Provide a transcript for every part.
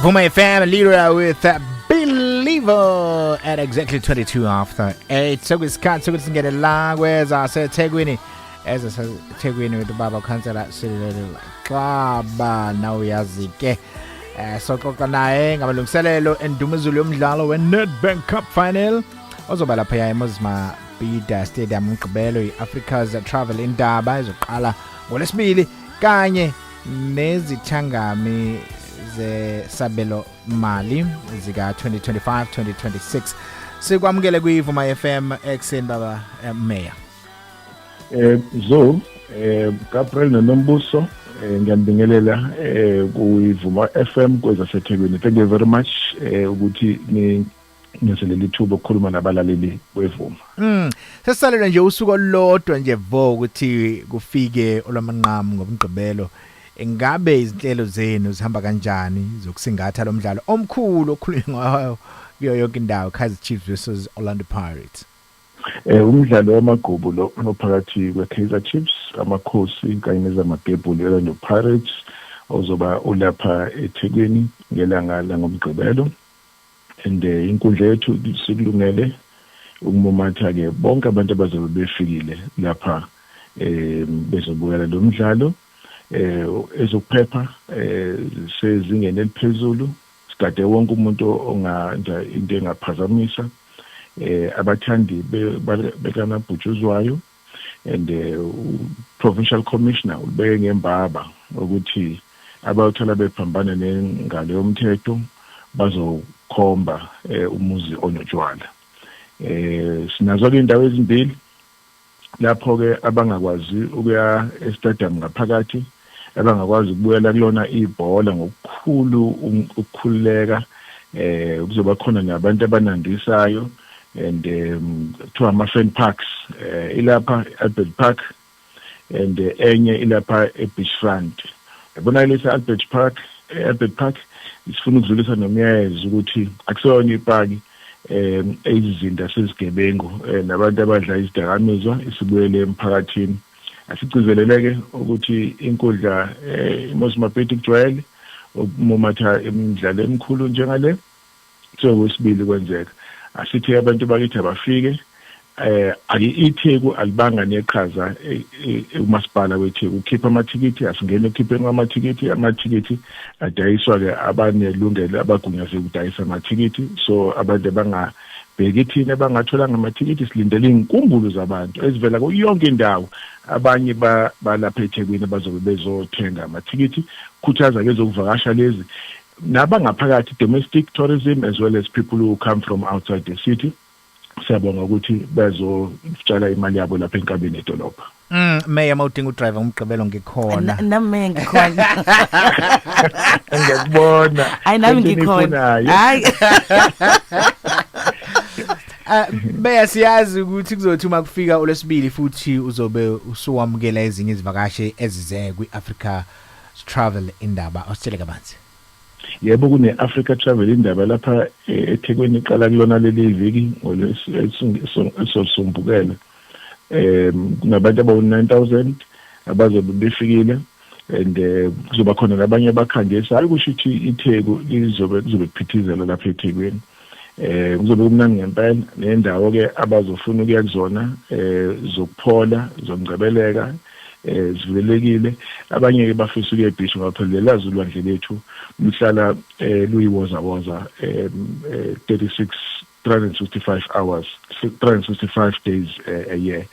Vuma FM leader with Believer at exactly 22 after 8. Sekuyisikhathi sokuthi singene la kwezaseThekwini, ezaseThekwini with ubaba ukhansela Silelo Xaba. Nawe uyazi ke, soxoxa naye ngamalungiselelo endumezulu yomdlalo we-Nedbank Cup Final ozoba lapha eMoses Mabhida Stadium uMgqibelo, i-Africa's Travel Indaba ezoqala ngoLwesibili, kanye nezithangami zesabelo mali zika 2025 2026. Sikwamukele kwiVuma FM ekuseni, baba Mayor. Zo Gabriel noNombuso, ngiyanibingelela kuyiVuma FM kwezaseThekwini. Thank you very much ukuthi ni ngizelele ithuba ukukhuluma nabalaleli kweVuma. Sesisalelwe nje usuku olulodwa nje vo ukuthi kufike olwamanqamu ngoMgqibelo. Ingabe izinhlelo zenu zihamba kanjani zokusingatha lo mdlalo omkhulu okhulunywa ngayo kuyo yonke indawo, Kaizer Chiefs versus Orlando Pirates? Umdlalo wamagqubu lo ophakathi kwe-Kaizer Chiefs, amakhosi, kanye nezamagebhulu, Orlando Pirates, ozoba ulapha eThekwini ngelanga langoMgqibelo, and inkundla yethu sikulungele ukumumatha ke bonke abantu abazobe befikile lapha bezobukela lo mdlalo. Ezokuphepha sezingeni eliphezulu, sigade wonke umuntu ongenza into engaphazamisa abathandi bekanabhutshuzwayo, and provincial commissioner ubeke ngembaba ukuthi abayothola bephambana nengalo yomthetho bazokhomba umuzi onotshwala. Sinazo ke indawo ezimbili lapho ke abangakwazi ukuya e-stadium ngaphakathi, abangakwazi ukubuyela kulona ibhola ngokukhulu ukukhululeka. Kuzoba khona nabantu abanandisayo and kuthiwa ama-fan parks, ilapha Albert Park and enye ilapha e-beachfront. Yabona lesi Albert Park, Albert Park, sifuna ukudlulisa nomyalezo ukuthi akuseyona ipaki eyizinda sezigebengu nabantu abadla izidakamizwa, isibuyele emphakathini. Asigcizeleleke ukuthi inkundla iMoses Mabhida kujwayele ukumumatha imidlalo emikhulu njengale, sokwesibili kwenzeka. Asithi abantu bakithi abafike. Ake iTheku alibanga neqhaza umasipala weTheku ukhipha amathikithi, asingene ekukhipheni kwamathikithi. Amathikithi adayiswa ke abanelungelo abagunyaziwe ukudayisa amathikithi, so abantu abangabheki thina abangatholanga amathikithi. Silindele iy'nkumbulo zabantu ezivela kuyo yonke indawo, abanye balapha eThekwini bazobe bezothenga amathikithi. Khuthaza ke ezokuvakasha lezi nabangaphakathi, domestic tourism as well as people who come from outside the city. Siyabonga ukuthi bezotshala imali yabo lapha enkabeni edolobha. Mayor, mawudinga udriver uMgqibelo, ngikhona. Nami ngikhona. Ngiyakubona. Hayi, nami Into ngikhona. eniyifunayo. Hayi. Mayor, siyazi ukuthi kuzothi uma kufika uLwesibili futhi uzobe usuwamukela ezinye izivakashi ezize kwi-Africa Travel Indaba. Awusitshele kabanzi. Yebo, kune-Africa Travel Indaba lapha eThekwini, iqala kulona leli viki ngolwesombukela. Kunabantu abawu-9000 abazobe befikile and kuzoba khona nabanye abakhangisa. Hayi, kusho ukuthi iTheku lizobe kuzobe kuphithizela lapha eThekwini. Kuzobe kumnandi ngempela, nendawo ke abazofuna ukuya kuzona zokuphola, zokungcebeleka, zivulelekile. Abanye ke bafisa ukuya ebeach, ngoba phela lelazi ulwandle lethu luhlala luyiwozawoza 36 365 hours, 365 days a year.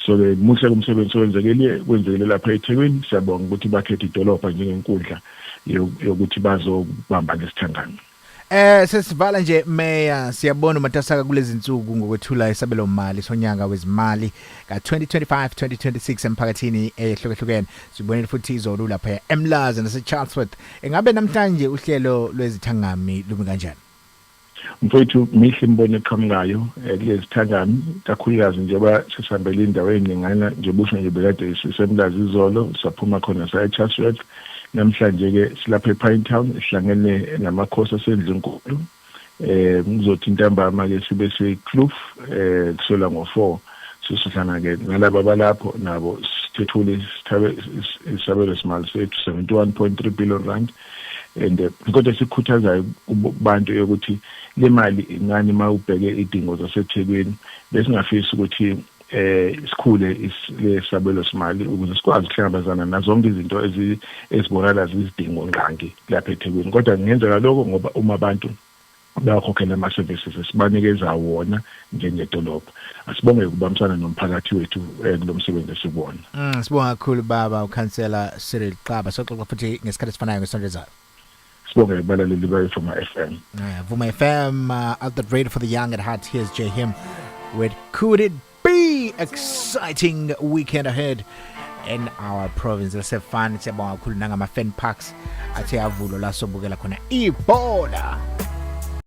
So ke muhle umsebenzi owenzekile, kwenzekile lapha eThekwini. Siyabonga ukuthi bakhethe idolobha njengenkundla yokuthi bazobamba lesithangami. Sesivala nje, Mayor, siyabona umatasaka kulezi insuku ngokwethula isabelo mali sonyaka wezimali ka2025 2026 emphakathini ehlukahlukene. Sibonile futhi izolo lapha eMlazi nase Chatsworth. Engabe namhlanje uhlelo lwezithangami lumi kanjani? Mfowethu, mihle imibono eqhamukayo kulezi thangami, kakhulukazi njengoba sesihambele indawo ey'ningana. Njengoba usho nje, bekade siseMlazi izolo, saphuma khona saya eChatsworth. Namhlanje-ke silapha ePinetown, sihlangene namakhosi asendlunkulu. Kuzothi ntambama-ke sibe seKloof, kusela ngo-4 sizohlangana-ke nalaba abalapho nabo, sithethule isabelo simali sethu, 71.3 billion rand. And kodwa sikhuthazayo kubantu ukuthi le mali incane uma ubheke idingo zaseThekwini. Besingafisi ukuthi sikhule lesabelo simali ukuze sikwazi ukuhlangabezana nazonke izinto ezibonakala zizidingo ngqangi lapha eThekwini, kodwa kungenzeka lokho ngoba uma abantu bayakhokhela ama-services esibanikeza wona njengedolobha. Asibonge ukubambisana nomphakathi wethu kulo msebenzi esikuwona. Sibonga kakhulu, baba ukhansela Cyril Xaba. Soxoxa futhi ngesikhathi esifanayo ngesonto ezayo. Sibonge kubalaleli bayo-Vuma FM. Vuma FM, out the radio for the young at heart. Here's J Him with "Could It Be?" Exciting weekend ahead in our province. Let's have fun. Siyabonga kakhulu nangama fan parks athe avulwa la sobukela khona ibhola.